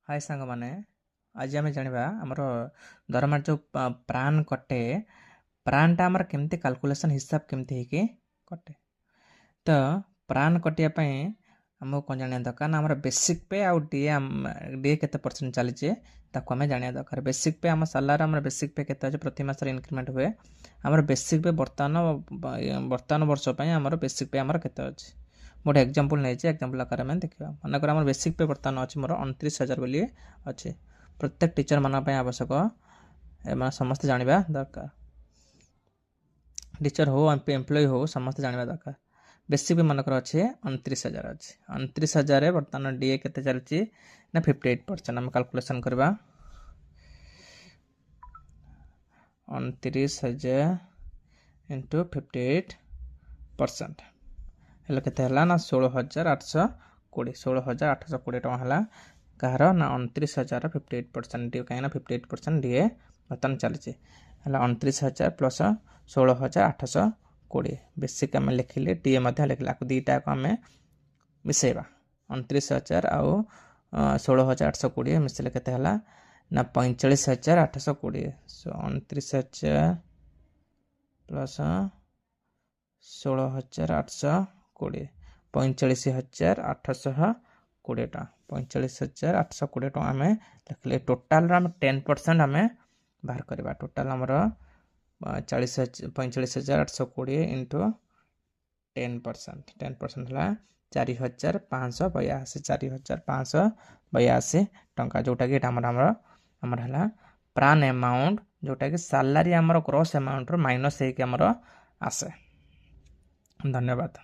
ହାଏ ସାଙ୍ଗମାନେ, ଆଜି ଆମେ ଜାଣିବା ଆମର ଦରମାର ଯେଉଁ ପ୍ରାନ୍ କଟେ, ପ୍ରାନ୍ଟା ଆମର କେମିତି କାଲକୁଲେସନ୍ ହିସାବ କେମିତି ହେଇକି କଟେ। ତ ପ୍ରାନ୍ କଟିବା ପାଇଁ ଆମକୁ କ'ଣ ଜାଣିବା ଦରକାର ନା ଆମର ବେସିକ୍ ପେ ଆଉ ଡିଏ, ଡିଏ କେତେ ପରସେଣ୍ଟ ଚାଲିଛି ତାକୁ ଆମେ ଜାଣିବା ଦରକାର। ବେସିକ୍ ପେ ଆମ ସାଲାରୀ, ଆମର ବେସିକ୍ ପେ କେତେ ଅଛି, ପ୍ରତି ମାସରେ ଇନକ୍ରିମେଣ୍ଟ ହୁଏ। ଆମର ବେସିକ୍ ପେ ବର୍ତ୍ତମାନ ବର୍ଷ ପାଇଁ ଆମର ବେସିକ୍ ପେ ଆମର କେତେ ଅଛି, ମୁଁ ଗୋଟେ ଏକ୍ଜାମ୍ପଲ୍ ନେଇଛି, ଏକ୍ଜାମ୍ପଲ୍ ଆକାରରେ ଆମେ ଦେଖିବା। ମନେକର ଆମର ବେସିକ୍ ପେ ବର୍ତ୍ତମାନ ଅଛି ମୋର 29,000 ବୋଲି ଅଛି। ପ୍ରତ୍ୟେକ ଟିଚର୍ମାନଙ୍କ ପାଇଁ ଆବଶ୍ୟକ, ଏମାନେ ସମସ୍ତେ ଜାଣିବା ଦରକାର, ଟିଚର୍ ହଉ ଏମ୍ପ୍ଲୟି ହଉ ସମସ୍ତେ ଜାଣିବା ଦରକାର। ବେସିକ୍ ପେ ମନେକର ଅଛି 29,000 ଅଛି, 29,000 ବର୍ତ୍ତମାନ ଡିଏ କେତେ ଚାଲିଛି ନା 58%। ଆମେ କାଲକୁଲେସନ୍ କରିବା, 29,000 ଇଣ୍ଟୁ 58% ହେଲେ କେତେ ହେଲା ନା 16,820, 16,820 ଟଙ୍କା ହେଲା କାହାର ନା 29,000 58% ଡିଏ, କାହିଁକିନା 58% ଡିଏ ବର୍ତ୍ତମାନ ଚାଲିଛି। ହେଲା 29,000 ପ୍ଲସ୍ 16,820 ବେସିକ୍ ଆମେ ଲେଖିଲେ, ଡିଏ ମଧ୍ୟ ଲେଖିଲେ, ଆକୁ ଦୁଇଟାକୁ ଆମେ ମିଶାଇବା। 29,000 ଆଉ 16,820 ମିଶିଲେ କେତେ ହେଲା ନା 45,820। ସୋ 29,000 ପ୍ଲସ୍ 16,820, 45,820 ଟଙ୍କା, 45,820 ଟଙ୍କା ଆମେ ଲେଖିଲେ। ଟୋଟାଲର ଆମେ 10% ଆମେ ବାହାର କରିବା। ଟୋଟାଲ ଆମର 45,820 ଇଣ୍ଟୁ 10%, 10% ହେଲା 4,582, 4,582 ଟଙ୍କା, ଯେଉଁଟାକି ଏଇଟା ଆମର ହେଲା ପ୍ରାନ୍ ଆମାଉଣ୍ଟ, ଯେଉଁଟାକି ସାଲାରୀ ଆମର ଗ୍ରସ୍ ଆମାଉଣ୍ଟରୁ ମାଇନସ୍ ହେଇକି ଆମର ଆସେ। ଧନ୍ୟବାଦ।